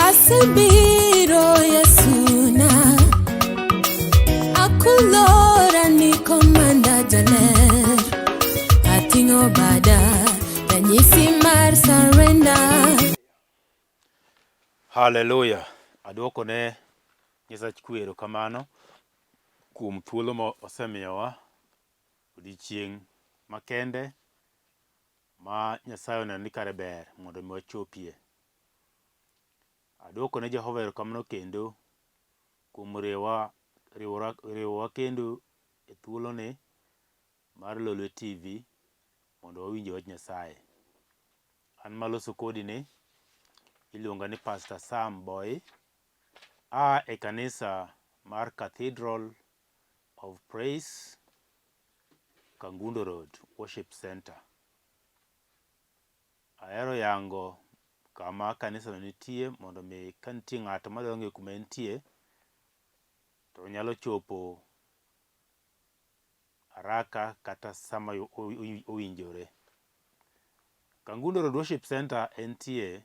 Asebiro Yesuna, akulora ni komanda jaler, ating'o bada ranyisi mar surrender. Haleluya! Adwoko ne Nyasach kwe erokamano kuom thuolo ma osemiyowa odiechieng' makende ma Nyasaye oneno ni kare ber mondo mi wachopie. Adwoko ne Jehova erokamano kendo kuom riwa riwora riwowa kendo e thuoloni mar Lolwe TV mondo wawinje wach Nyasaye. An maloso kodi ni iluonga ni Pastor Sam Boy, a e kanisa mar Cathedral of Praise, Kangundo Road Worship Center. Ahero yango kama kanisano nitie mondo mi ka nitie ng'ato madwa ng'eyo kuma entie to nyalo chopo haraka kata sama owinjore. Kangundo Road Worship Center entie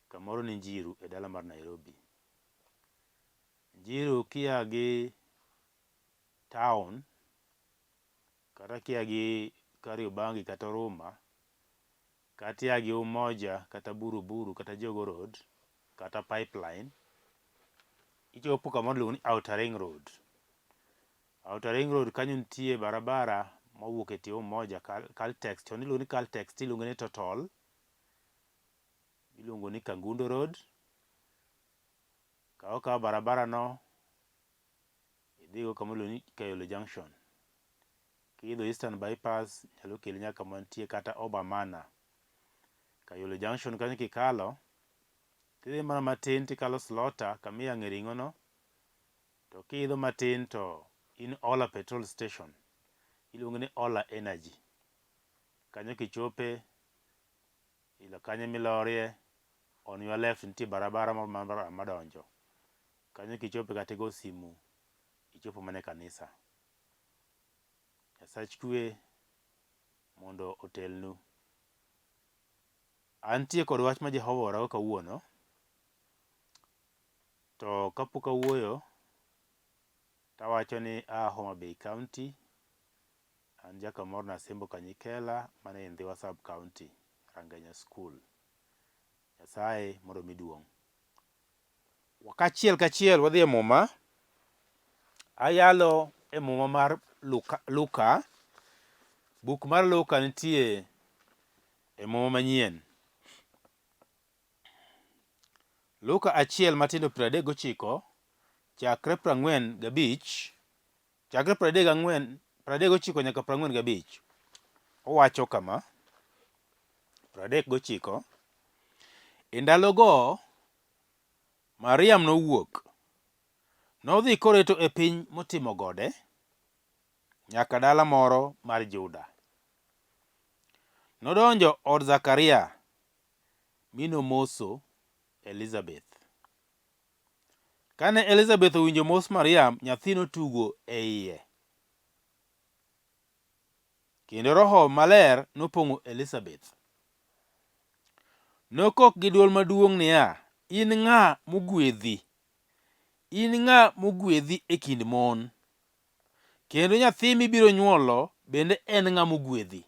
kamoro ni Njiru e dala mar Nairobi. Njiru kia gi town kata kia gi Kariobangi kata Huruma kata ia gi Umoja kata Buruburu kata Jogoo Road kata Pipeline, ichopo kamoro iluongo ni Outer Ring Road. Outer Ring Road kanyo nitie barabara mowuok e tie Umoja Caltex, chon iluonge ni Caltex tiluonge ni Total, iluongo ni Kangundo Road. Kaw akawa barabara no idhigo kama iluongo ni Kayole Junction. Kiidho Eastern Bypass nyalo keli nyaka kama nitie kata Obamana. Kayole Junction kanyo kikalo, tidhi mana matin tikalo Slaughter kama iyang'e ring'o no, to kiidho matin to in Ola petrol station, iluonge ni Ola Energy. Kanyo kichope, ilo kanyo emilorie, on your left nitie barabara moro madonjo. Kanyo kichope kata igo simu, ichopo mana e kanisa. Nyasach kwe mondo otelnu. Antie kod wach ma Jehova oora go kawuono. To kapok awuoyo, tawacho ni a Homa Bay County, an ja kamoro Nasembo Kanyikela mane Ndhiwa Sub County, Rangenya School. Nyasaye mondo omi duong'. Kachiel kachiel wadhi e muma. Ayalo e muma mar Luka, Luka. Buk mar Luka nitie e muma manyien. Luka achiel matindo 39 chakre 45 chakre 34 39 nyaka 45 owacho kama 39 E ndalogo Mariam nowuok, nodhi koreto e piny motimo gode, nyaka dala moro mar Juda. Nodonjo od Zakaria mi nomoso Elizabeth. Kane Elizabeth owinjo mos Mariam, nyathi notugo e iye. Kendo Roho Maler nopong'o Elizabeth. Nokok gi dwol maduong' niya, In ng'a mogwedhi, in ng'a mogwedhi e kind mon, kendo nyathi mibiro nywolo bende en ng'a mogwedhi.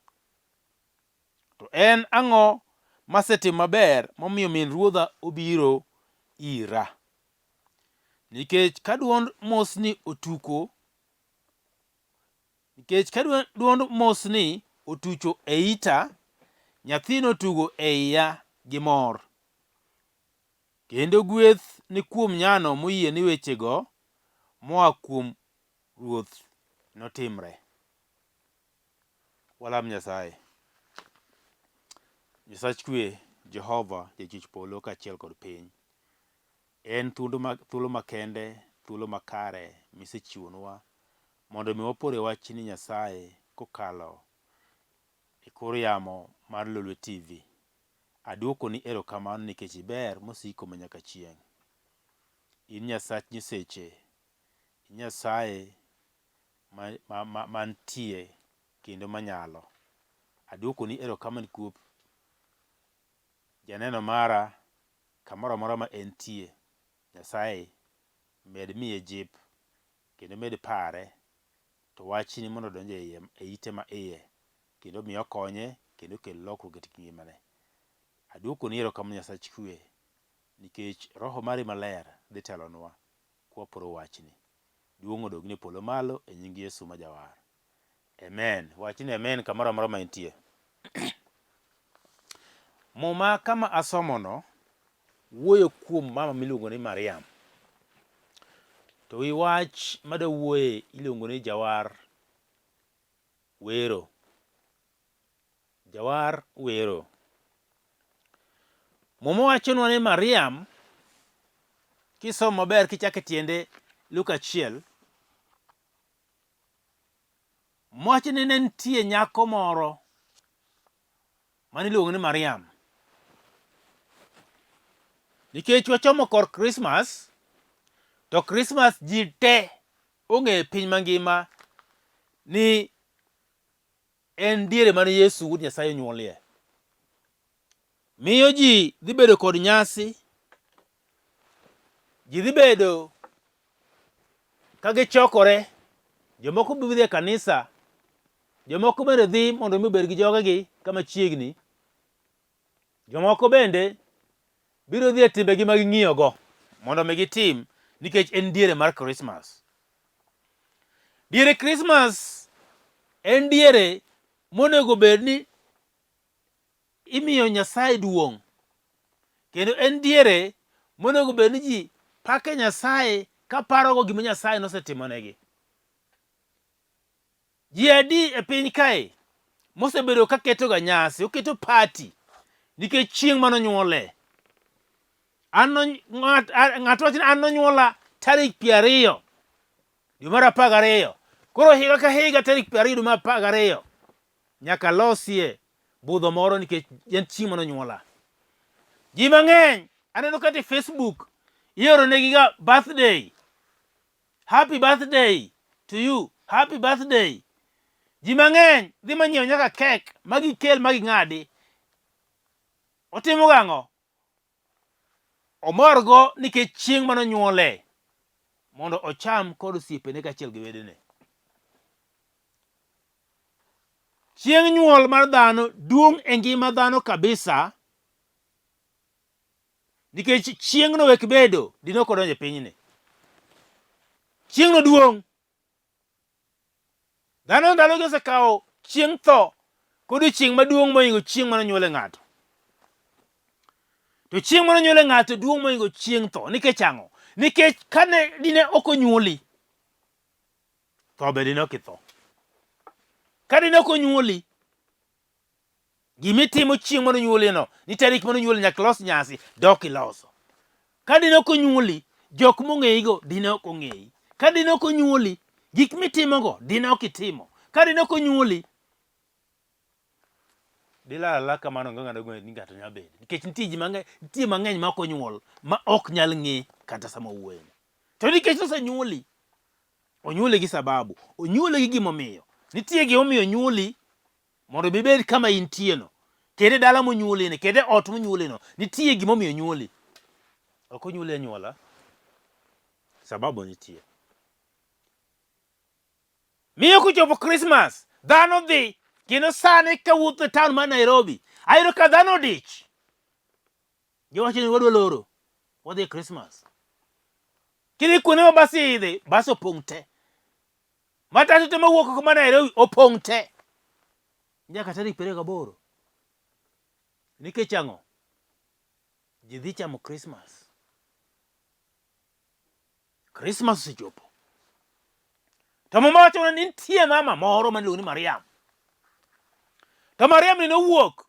To en ang'o masetimo maber momiyo min Ruodha obiro ira? Nikech ka dwond mosni otuko Nikech ka dwond mosni otucho e ita, nyathi notugo e iya gi mor. Kendo gweth ni kuom nyano moyie ni wechego moa kuom Ruoth notimre. Walam Nyasaye. Nyasach kwe, Jehova, jachwech polo kaachiel kod piny. En thuolo makende, thuolo makare misechiwonwa mondo mi wapor e wachni Nyasaye kokalo e kor yamo mar Lolwe TV. Aduokoni erokamano nikech iber mosiko manyaka chieng'. In Nyasach nyiseche, in Nyasaye mantie kendo manyalo. Aduokoni erokamano nikuop janeno mara. Kamoro amora ma entie, Nyasaye med miye jip kendo med pare to wachni mondo odonj e iye e ite ma iye kendo omi okonye kendo okel lokruok e kit ngimane. Aduokoni erokamano Nyasach kwe nikech roho mari maler dhi telonwa kwaporo wachni. Duong' odogni e polo malo e nying Yesu ma Jawar. Amen. Wach ni amen kamoro amora ma intie. Muma kama asomono wuoyo kuom mama miluongo ni Mariam. To wi wach madwa wuoye iluongo ni jawar wero. Jawar wero. Muma wachonwa ni Mariam kisomo maber kichako e tiende Luka achiel Mwacho ni ne nitie nyako moro mane iluongo ni Mariam. Nikech wachomo kor Krismas, to Krismas ji te ong'eyo e piny mangima ni en diere mane Yesu wuod Nyasaye onyuolie. Miyo ji dhi bedo kod nyasi, ji dhi bedo ka gichokore, jomoko biro dhi e kanisa, jomoko bende dhi mondo mi obed gi jogegi kama chiegni, jomoko bende biro dhi e timbegi ma ging'iyogo mondo mi gitim nikech en diere mar Krismas. Diere Krismas en diere monego bed ni imiyo Nyasaye duong'. Kendo en diere monego bed ni ji pake Nyasaye ka parogo gima Nyasaye nosetimonegi. Ji adi e piny kae mosebedo ka ketoga nyasi, oketo pati nikech chieng' mane onyuole. An ng'ato wacho ni an nonyuola tarik 20 dwe mar 12. Koro higa ka higa tarik 20 dwe mar 12 nyaka losie budho moro nikech en chieng' mane onyuola. Ji mang'eny aneno kata e Facebook ioro negi ga birthday. Happy birthday to you. Happy birthday. Ji mang'eny dhi manyiew nyaka kek ma gikel ma ging'adi. Otimo gang'o? Omorgo nikech chieng' mane onyuole mondo ocham kod osiepene kaachiel gi wedene. Chieng' nyuol mar dhano duong' e ngima dhano kabisa nikech chieng'no wek bedo dine ok odonjo e pinyni. Chieng'no duong'. Dhano ndalogi osekawo chieng' tho kod odiechieng' maduong' mohingo chieng' mane onyuole ng'ato. To chieng' mane onyuole ng'ato duong' mohingo chieng' tho. Nikech ang'o? Nikech kane dine ok onyuoli, tho be dine ok itho. Ka dine ok onyuoli, gima itimo chieng' mane onyuolino, ni tarik mane onyuoli nyaka ilos nyasi, dok iloso. Ka dine ok onyuoli, jok mong'eyigo dine ok ong'eyi. Ka dine ok onyuoli, gik mitimogo dine ok itimo. Ka dine ok onyuoli, dilal alala kamano onge ng'ano ni ng'ato nyalo bedo. Nikech nitie ji mang'eny, nitie mang'eny ma ok onyuol ma ok nyal ng'e kata sama owuoyeni. To nikech osenyuoli, Onyuoli gi sababu, onyuoli gi gimomiyo. Nitie gimomiyo onyuoli mondo ibed kama intieno. Kendo e dala monyuolini, kendo e ot monyuolino, nitie gimomiyo onyuoli. Ok onyuoli anyuola, sababu nitie. Miyo kochopo Christmas, dhano dhi kendo sani kawuotho e town mar Nairobi, ayudo ka dhano odich. Giwacho ni wadwa loro, wadhi e Christmas. Kidhi kuonde ma bas idhe, bas opong' te. Matatu te mawuok oko ma Nairobi opong' te. Nyaka tarik 28. Nikech ang'o? Ji dhi chamo Christmas. Christmas osechopo. To Muma wacho ni nitie mama moro ma iluongo ni Mariam. To Mariam ni nowuok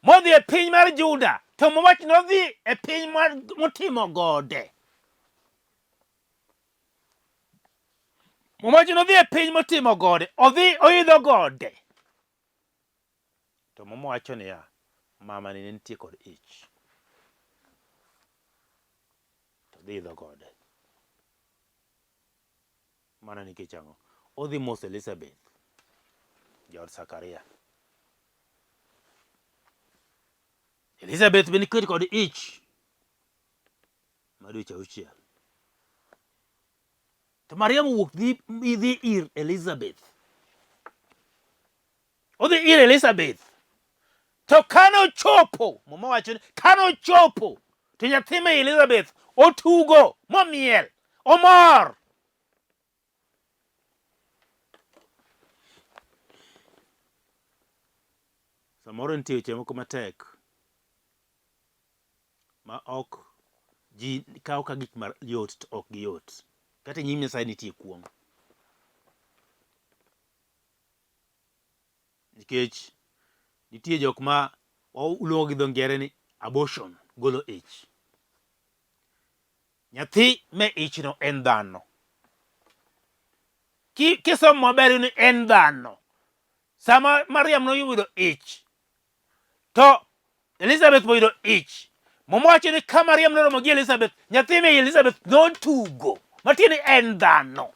modhi e piny mar Juda, to mowach nodhi e piny motimo gode. Mowach nodhi e piny motimo gode, odhi oidho gode. To Muma wacho niya, mama ni ne nitie kod ich. To dhi idho gode. Mana nikech ang'o? Odhi moso Elizabeth, jaod Zakaria. Elizabeth be nitie kod ich. Ma dweche auchiel. To Mariam owuok dhi, dhi ir Elizabeth. Odhi ir Elizabeth. To kane ochopo, Muma wacho ni kane ochopo to nyathi ma Elizabeth otugo momiel, omor. Samoro nitie weche moko matek ma ok ji kawo ka gik ma yot to ok giyot. Kata e nyim Nyasaye nitie kuong'. Nikech nitie jok ma waluongo gi dho ngere ni abortion, golo ich. Nyathi me ichno en dhano. Kisomo maber ni en dhano. Sama Mariam noyudo ich, to Elizabeth boyudo ich, Muma wacho ni ka Mariam noromo gi Elizabeth, nyathi me Elizabeth notugo. Matiende ni en dhano.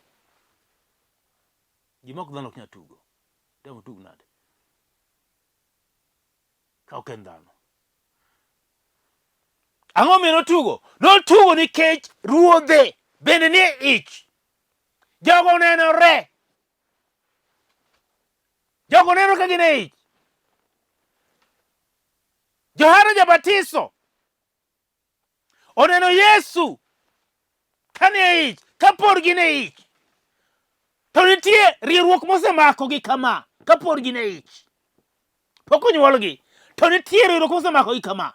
Gima ok dhano ok nyal tugo. Dang' otug nade? Ka ok en dhano. Ang'o miyo notugo? Notugo nikech ruodhe bende nie ich. Jogo nenore. Jogo neno ka gin e ich. Johana Jabatiso oneno Yesu kane e ich, kapod gin e ich. To nitie riwruok mosemakogi kama, kapod gin e ich. Pok onyuolgi. To nitie riwruok mosemakogi kama.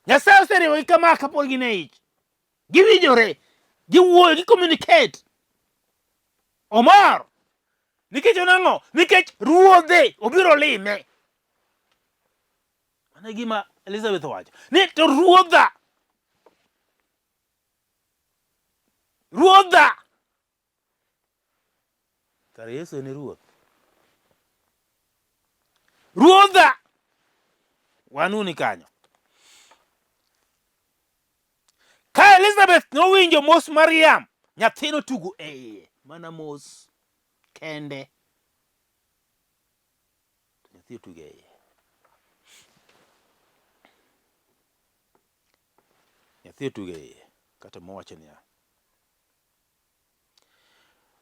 Nyasaye oseriwogi kama kapod gin e ich. Giwinjore, giwuoyo, gi communicate. Omor. Nikech onang'o? Nikech ruodhe obiro lime. Mano e gima Elizabeth owacho. Ni to ruodha. Ruodha. Kare Yesu en e ruoth. Ruodha. Wanuni kanyo. Ka Elizabeth nowinjo mos Mariam, nyathi notugo e iye mana mos kende. To nyathi otugo e iye. Nyathi otugo e iye. Kata mowacho niya.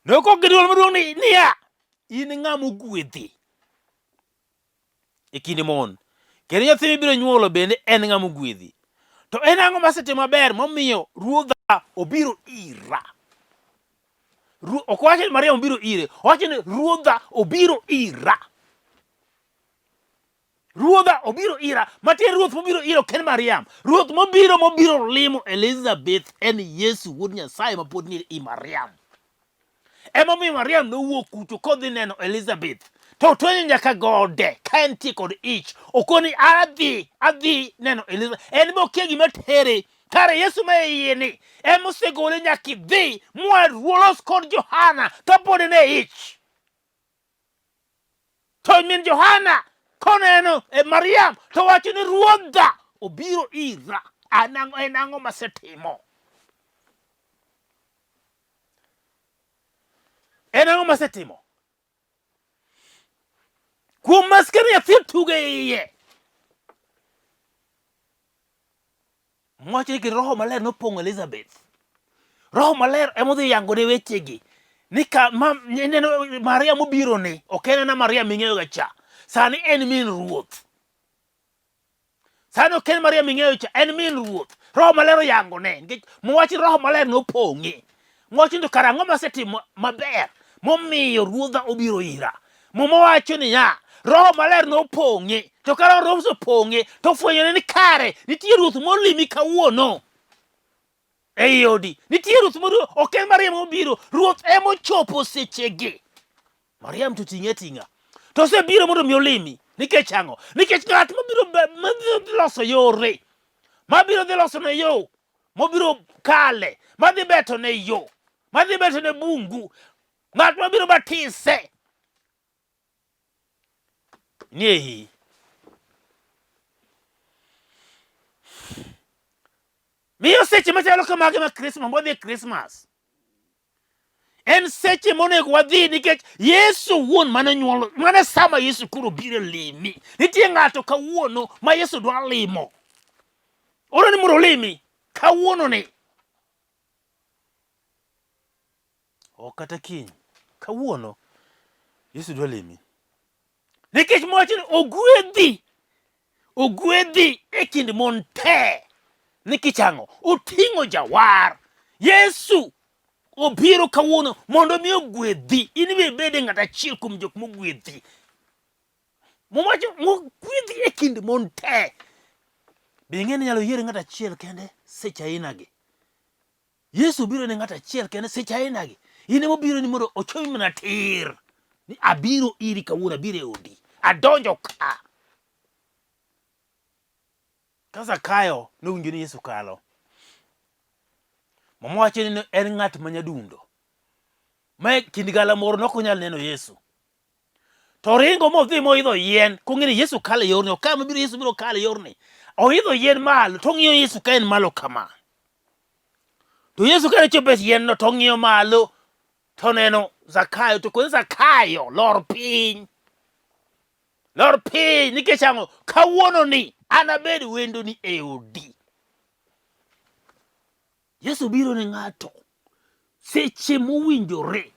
Nokok gi dwol maduong' ni niya, in ng'ama ogwedhi e kind mon, kendo nyathi mibiro nyuolo bende en ng'ama ogwedhi. To en ang'o masetimo maber momiyo ruodha obiro ira? Ok owacho ni Mariam obiro ire, owacho ni ruodha obiro ira. Ruodha obiro ira, matin ruoth mobiro ira ok en Mariam. Ruoth mobiro mobiro limo Elizabeth en Yesu wuod Nyasaye ma pod ni i Mariam. Emomiyo Mariam nowuok kucho kodhi neno Elizabeth. To otwenyo nyaka gode ka entie kod ich. Okoni adhi, adhi neno Elizabeth. En be okia gima tere. Kare Yesu ma e iye ni ema osegole nyaka idhi mwa los kod Johana kapod en e ich. To min Johana koneno e Mariam to wacho ni ruodha obiro ira. An ang'o en ang'o masetimo? En ang'o masetimo? Kuom maskini nyathi tugo e iye. Mwacho ni Roho Maler nopong'o Elizabeth. Roho Maler ema odhi yangone wechegi. Ni ka ma ineno Maria mobiro ni, ok en ana Maria ming'eyo ga cha. Sani en min ruoth. Sani ok en Maria ming'eyo cha, en min ruoth. Roho Maler oyangone nikech mowach ni Roho Maler nopong'e. Mowach ni to kara ang'o masetimo maber momiyo ruodha obiro ira. Muma wacho niya, Roho Maler nopong'e, to ka Roho osepong'e, to ofwenyone ni kare nitie ruoth molimi kawuono ei odi. Nitie ruoth moro, ok en Mariam mobiro, ruoth ema ochopo sechegi. Mariam to ting'e ating'a. To osebiro mondo mi olimi. Nikech ang'o? Nikech ng'at mabiro mabiro dhi loso yore, mabiro dhi loso ne yo, mobiro kale, madhi beto ne yo, madhi beto ne bungu, Ng'at mabiro batise ni e iyi. Miyo seche machalo kamagi ma Krismas, mwadhi e Krismas. En seche monego wadhi nikech Yesu wuon mane nyuolo, mane sama Yesu koro biro limi. Nitie ng'ato kawuono ma Yesu dwa limo. Ora ni mondo olimi kawuono ni. Ok kata kiny. Kawuono Yesu dwa limi. Nikech mowacho ni ogwedhi. Ogwedhi e kind mon te. Nikech ang'o? Oting'o jawar. Yesu obiro kawuono mondo mi ogwedhi. In be ibede ng'at achiel kuom jok mogwedhi. Muma wacho mogwedhi e kind mon te. Be ing'e ni inyalo yier ng'at achiel kende seche ainagi? Yesu obiro ne ng'at achiel kende seche ainagi. In ema obiro ni mondo ochomi mana tir. Ni abiro iri kawuono, abiro e odi. Adonjo ka. Ka Zakayo nowinjo ni Yesu kalo, Muma wacho ni en ng'at ma nyadundo. Ma e kind galamoro ne ok onyal neno Yesu. To oringo modhi moidho yien kong'e ni Yesu kalo e yorni, okayo mabiro Yesu biro kalo e yorni. Oidho yien malo to ong'iyo Yesu ka en malo kama. To Yesu kane chopo e yien no to ong'iyo malo to oneno Zakayo to kone Zakayo lor piny. Lor piny nikech ang'o? Kawuono ni anabed wendoni e odi. Yesu biro ne ng'ato seche mowinjore.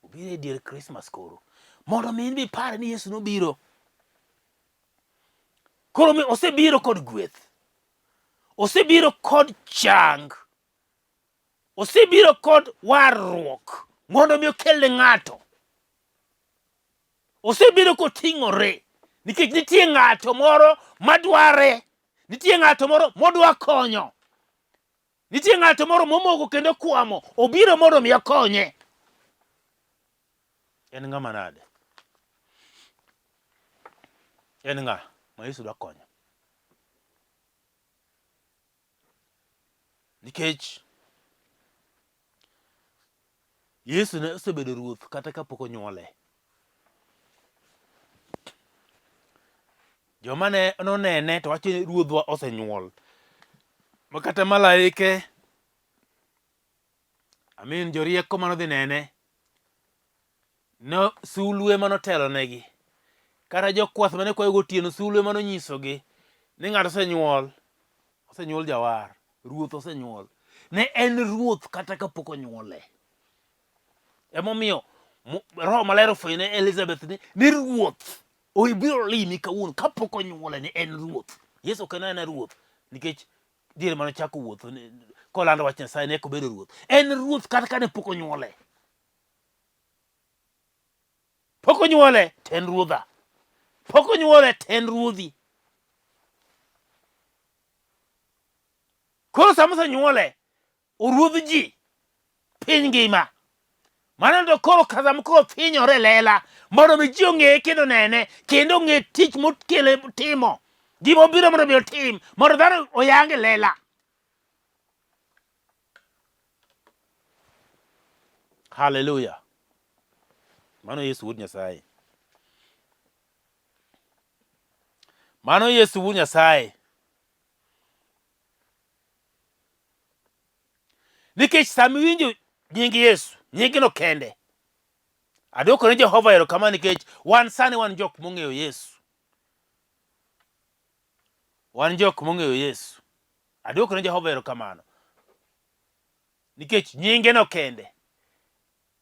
Obiro e dier Krismas koro mondo mi in be ipar ni Yesu nobiro. Koro mi osebiro kod gweth. Osebiro kod chang. Osebiro kod warruok mondo mi okel ne ng'ato. Osebiro koting'ore nikech nitie ng'ato moro madware, nitie ng'ato moro modwa konyo. Nitie ng'ato moro momoko kendo kwamo, obiro mondo mi okonye. En ng'ama nade? En ng'a ma Yesu dwa konyo? Nikech Yesu ne osebedo ruoth kata kapok onyuole. Joma ne nonene to wacho ni ruodhwa osenyuol. Ma kata malaike, amin jorieko mane odhi nene, no sulwe mane otelonegi, kata jokwath mane kwayo gotieno sulwe mane onyisogi ni ng'ato osenyuol, osenyuol jawar, ruoth osenyuol. Ne en ruoth kata kapok onyuole. Emomiyo Roho Maler ofwenyo ne Elizabeth ni ruoth obiro limi kawuono kapok onyuole ni en ruoth. Yesu ok en aena ruoth nikech diere mane ochako wuotho kolando wach Nyasaye ne ok obedo ruoth. En ruoth kata kane pok onyuole. Pok onyuole to en ruodha. Pok onyuole to en ruodhi. Koro sama osenyuole, oruodh ji piny ngima. Mano to koro kazam koro thinyore lela mondo mi ji ong'eye kendo nene kendo ong'e tich mokele timo gima obiro mondo mi otim mondo dhano oyang e lela. Haleluya. Mano Yesu wuod Nyasaye. Mano Yesu wuod Nyasaye. Nikech sama iwinjo nying Yesu, nyingno kende. Adwoko ne Jehova erokamano nikech wan sani wan jok mong'eyo Yesu. Wan jok mong'eyo Yesu. Adwoko ne Jehova erokamano nikech nyingeno kende.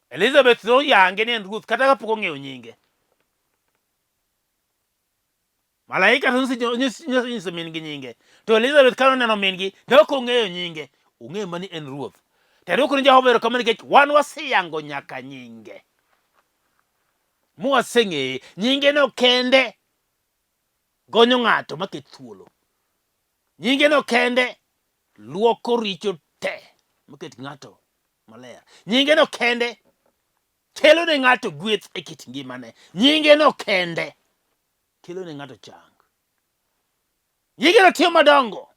Elizabeth noyange ni en ruoth kata kapok ong'eyo nyinge. Malaika to nonyiso min gi nyinge. To Elizabeth ka noneno min gi, ne ok ong'eyo nyinge. Ong'eyo mana ni en ruoth. To adwoko ne Jehova erokamano nikech wan waseyango nyaka nyinge. Mwaseng'eye. Nyingeno kende gonyo ng'ato maket thuolo. Nyingeno kende luoko richo te maket ng'ato maler. Nyingeno kende kelo ne ng'ato gweth e kit ngimane. Nyingeno kende kelo ne ng'ato chang. Nyingeno tiyo madongo.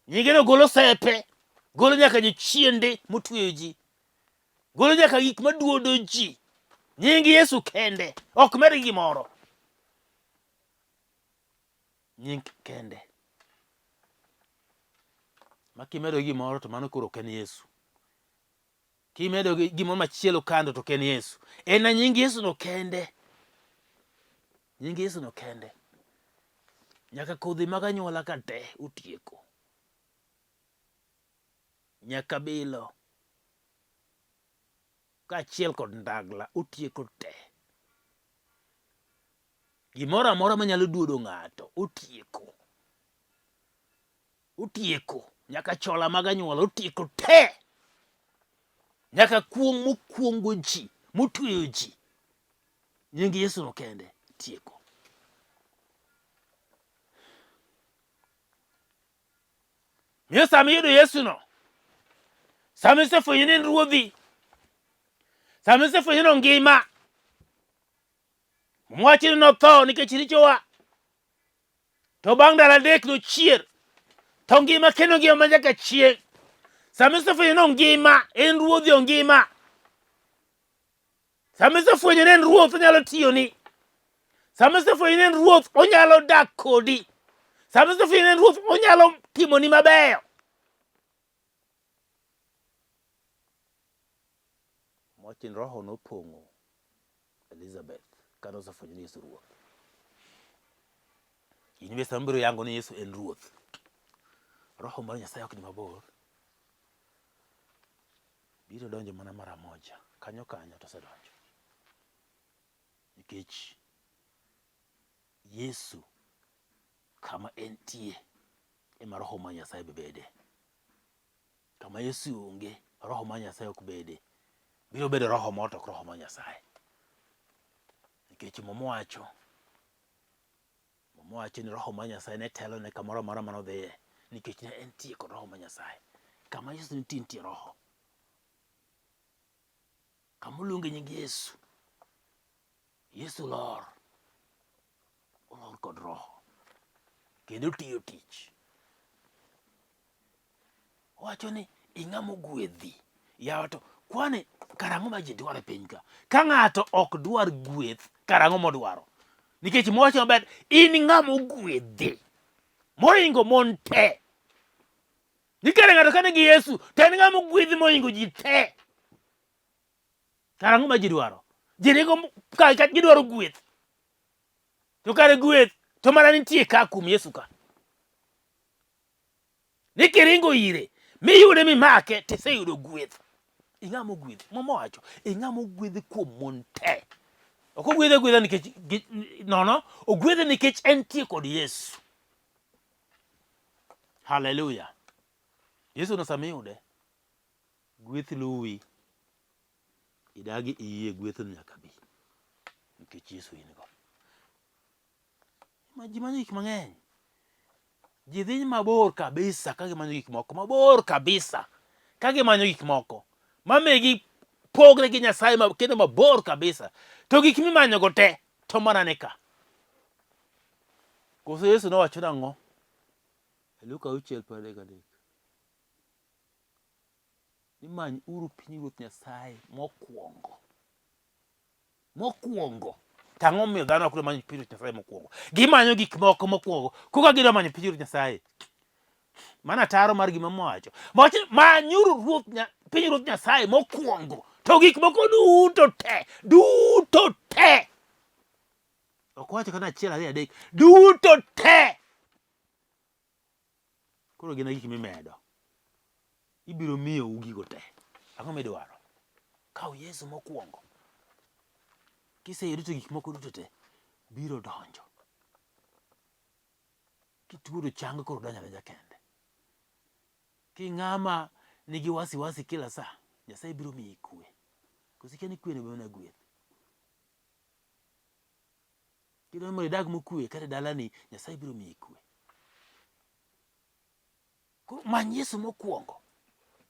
Nyingeno golo sepe, golo nyaka jochiende motweyo ji, golo nyaka gik maduodo ji. Nying Yesu kende ok med gi gimoro. Nying kende. Ma kimedo gi gimoro to mano koro ok en Yesu. Kimedo gi gimoro machielo kando to ok en Yesu. En na nying Yesu no kende. Nying Yesu no kende. Nyaka kodhi mag anyuola ka te otieko. Nyaka bilo kaachiel kod ndagla otieko te. Gimoro amora manyalo duodo ng'ato otieko. Otieko nyaka chola mag anyuola otieko te. Nyaka kuong' mokuonggo ji, motweyo ji. Nying Yesu no kende tieko. Miyo sama iyudo Yesu no, sama isefwenyo ni en Ruodhi, sama isefwenyo ni ongima, mwachi ni notho nikech richowa, to bang' ndalo adek nochier, to ngima kendo ngima ma nyaka chieng'. Sama isefwenyo ni ongima, en Ruodhi ongima. Sama isefwenyo ni en Ruoth, onyalo tiyoni. Sama isefwenyo ni en Ruoth, onyalo dak kodi. Sama isefwenyo ni en Ruoth, onyalo timoni mabeyo. Mwachin roho nopong'o Elizabeth kane osefwenyo ni Yesu Ruoth. In be sama ibiro yango ni Yesu en Ruoth, roho mar Nyasaye ok ni mabor. Biro donjo mana mara moja, kanyo kanyo to osedonjo. Nikech Yesu kama entie ema roho mar Nyasaye be bede. Kama Yesu onge, roho mar Nyasaye ok bede. Biro bedo roho moro to ok roho mar Nyasaye. Nikech Muma wacho, Muma wacho ni roho mar Nyasaye ne telone kamoro amora mane odhiye nikech ne entie kod roho mar Nyasaye. Kama Yesu nitie, nitie roho. Kama oluonge nying Yesu, Yesu lor, olor kod roho kendo otiyo tich. Owacho ni ing'ama ogwedhi. Yawa to kwani karang'o ma ji dwaro e piny ka? Ka ng'ato ok dwar gweth, karang'o modwaro? Nikech mowacho maber, in ng'ama ogwedhi mohingo mon te. Nikare ng'ato ka nigi Yesu, to en ng'ama ogwedhi mohingo ji te. Karang'o ma ji dwaro? Ji ringo ka ka gidwaro gweth. To kare gweth to mana nitie ka kuom Yesu ka. Ni kiringo ire miyude mimake tiseyudo gweth. Ing'ama ogwedhi. Muma owacho ing'ama ogwedhi kuom mon te. Ok ogwedhe agwedha nikech nono, ogwedhe nikech entie kod Yesu. Haleluya. Yesu no sama iyude, gweth luwi. Idagi iyie gwethno nyaka bi. Nikech Yesu in go. Ma ji manyo gik mang'eny. Ji dhi mabor kabisa ka gimanyo gik moko, mabor kabisa ka gimanyo gik moko mamiyo gipogre gi Nyasaye ma, kendo mabor kabisa. To gik mimanyogo te to mana ni ka. Koso Yesu nowacho nang'o? E Luka 6:33. Ni many uru pinyruoth Nyasaye mokwongo. Mokwongo. To ang'o momiyo dhano ok dwa manyo pinyruoth Nyasaye mokwongo? Gimanyo gik moko mokwongo koka gidwa manyo pinyruoth Nyasaye. Mano ataro mar gima mowacho. Mowacho ni manyuru ruoth pinyruoth Nyasaye mokwongo to gik moko duto te, duto te. Ok owacho kata achiel ariyo adek, duto te. Koro gin e gik mimedo. Ibiro miyou gigo te. Ang'o midwaro? Kaw Yesu mokwongo. Kiseyude to gik moko duto te biro donjo. Kituo to chang koro donjo adonja kende. King'ama nigi wasiwasi kila saa, Nyasaye biro miyi kwe. Koso ikia ni kwe no be mana gweth. Kidwaro mondo idag mokwe kata e dalani, Nyasaye biro miyi kwe. Koro many Yesu mokwongo.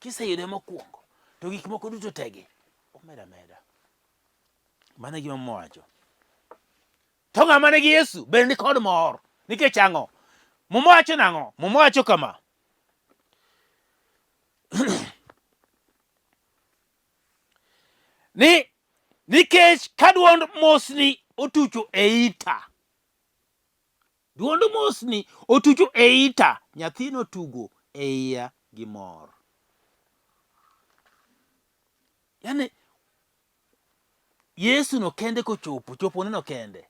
Kiseyude mokwongo, to gik moko duto tegi omedo ameda. Mano e gima Muma wacho. To ng'ama nigi Yesu bende ni kod mor. Nikech ang'o? Muma wacho nang'o? Muma wacho kama. Ni nikech ka duond mosni otucho e ita, duond mosni otucho e ita, nyathino tugo e iya gi mor. Yani Yesu no kende kochopo, chopo neno kende.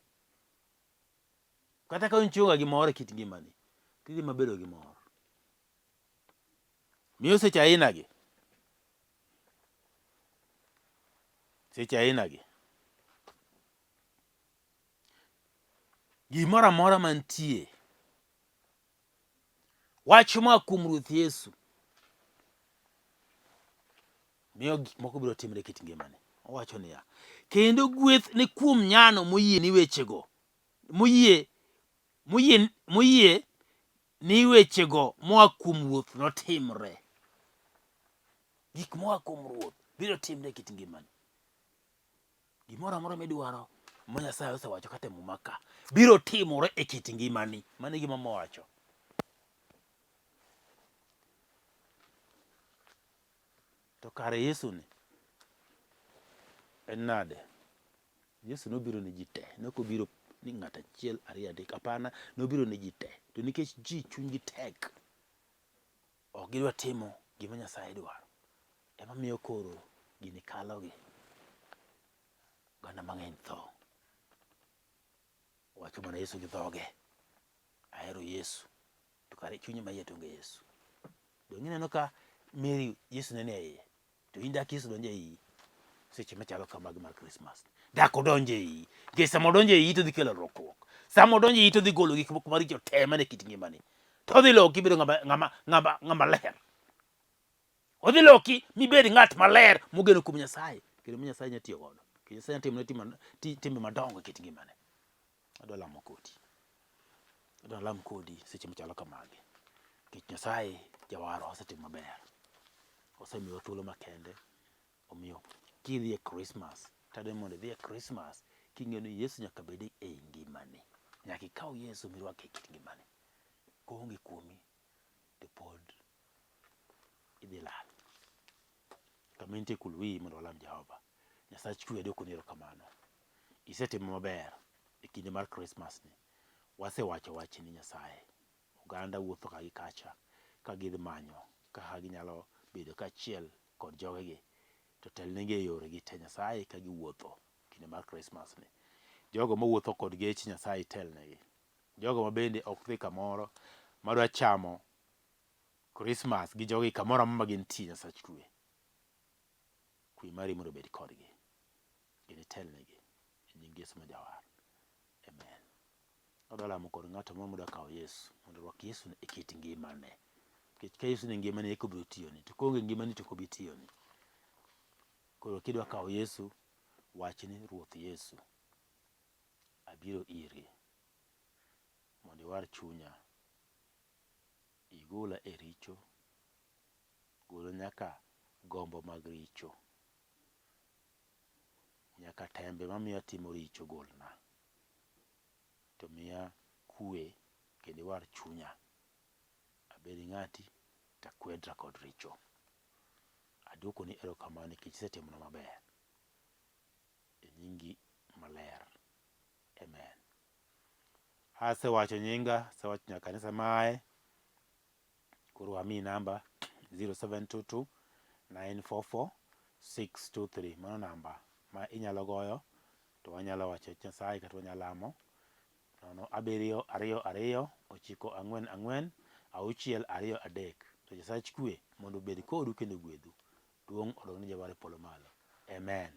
Kata ka inchunga gi mor e kit ngimani, tidhi mabedo gi mor. Miyo seche aina gi. Seche aina gi. Gimoro amora mantie Wach moa kuom Ruoth Yesu miyo gik moko biro timre e kit ngimani. Owacho niya, kendo gweth ni kuom nyano moyie ni wechego, moyie, moyie, moyie ni wechego moa kuom Ruoth notimre. Gik moa kuom Ruoth biro timre e kit ngimani. Gimoro amora midwaro ma Nyasaye osewacho kata e Muma ka biro timore e kit ngimani. Mano e gima mowacho. To kare Yesu ni en nade? Yesu nobiro ne ji te, ne ok obiro ni ng'ato achiel, ariyo, adek, hapana, nobiro ne ji te. To nikech ji chunygi tek, ok gidwa timo gima Nyasaye dwaro, ema miyo koro gini kalogi. Oganda mang'eny tho. Owacho mana Yesu gi dhoge, ahero Yesu, to kare chunye maiye to onge Yesu. Donge ineno ka Mary Yesu ne ni e iye, to in dak Yesu donjo e iyi seche machalo kamagi mar Krismas. Dak odonjo e iyi. Nikech sama odonjo e iyi to odhi kelo lokruok. Sama odonjo e iyi to odhi golo gik moko maricho te mane kit ngimani. To odhi loki ibedo ng'ama, ng'ama, ng'ama, ng'ama ler. Odhi loki mibed ng'at maler mogeno kuom Nyasaye. Kendo ma Nyasaye nyalo tiyo godo. Kendo Nyasaye nyalo timone tima, timbe madongo e kit ngimane. Adwa lamo kodi. Adwa lam kodi seche machalo kamagi. Nikech Nyasaye jawarwa osetimo maber. Osemiyowa thuolo makende. Omiyo kidhi e Christmas, tadwa ni mondo idhi e Christmas king'eyo ni Yesu nyaka bed ei ngimani. Nyaka ikaw Yesu mirwake e kit ngimani. Koonge kuomi to pod idhi lal. Kama intie kul wiyi mondo walam Jehova. Nyasach kwe adwokoni erokamano. Isetimo maber e kinde mar Christmas ni. Wasewacho wachni Nyasaye. Oganda wuotho ka gi kacha ka gidhi manyo kaka ginyalo bedo kaachiel kod jogegi. To telnegi e yoregi te Nyasaye ka giwuotho kinde mar Christmas ni. Jogo mawuotho kod geche Nyasaye itelnegi. Jogo ma bende ok dhi kamoro madwa chamo Christmas gi jogi kamoro amora ma gintie Nyasach kwe. Kwe mari mondo obed kodgi. Kendo itelnegi e nying Yesu ma Jawar. Amen. Adwa lamo kod ng'ato moro modwa kawo Yesu mondo orwak Yesu e kit ngimane. Nikech ka Yesu ni ngimani eka obiro tiyoni, to koonge ngimani to ok obi tiyoni. Koro kidwa kawo Yesu, wach ni Ruoth Yesu, abiro iri mondo iwar chunya, igola e richo, gola nyaka gombo mag richo, nyaka tembe mamiyo atimo richo golna. To miya kue kendo iwar chunya, abed ng'ati to akwedra kod richo. Aduokoni erokamano nikech isetimona maber. E nyingi maler. Amen. Asewacho nyinga, asewacho nyaka kanisa maaye. Koro amiyi namba 0722 944 623. Mano namba ma inyalo goyo to wanyalo wacho wach Nyasaye kata wanyalo lamo. Nono abiriyo ariyo ariyo ochiko ang'wen ang'wen auchiel ariyo adek. To Nyasach kwe mondo obed kodu kendo ogwedhu. Duong' odog ne Jawar e polo malo. Amen.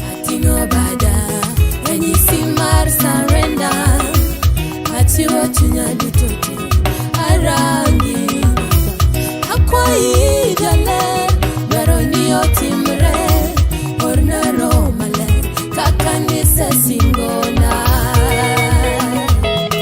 Ating'o bada ranyisi mar surrender achiwo chunya duto te arangi akwayi jaler dwaro ni otimre orna roho maler kaka nisesingori.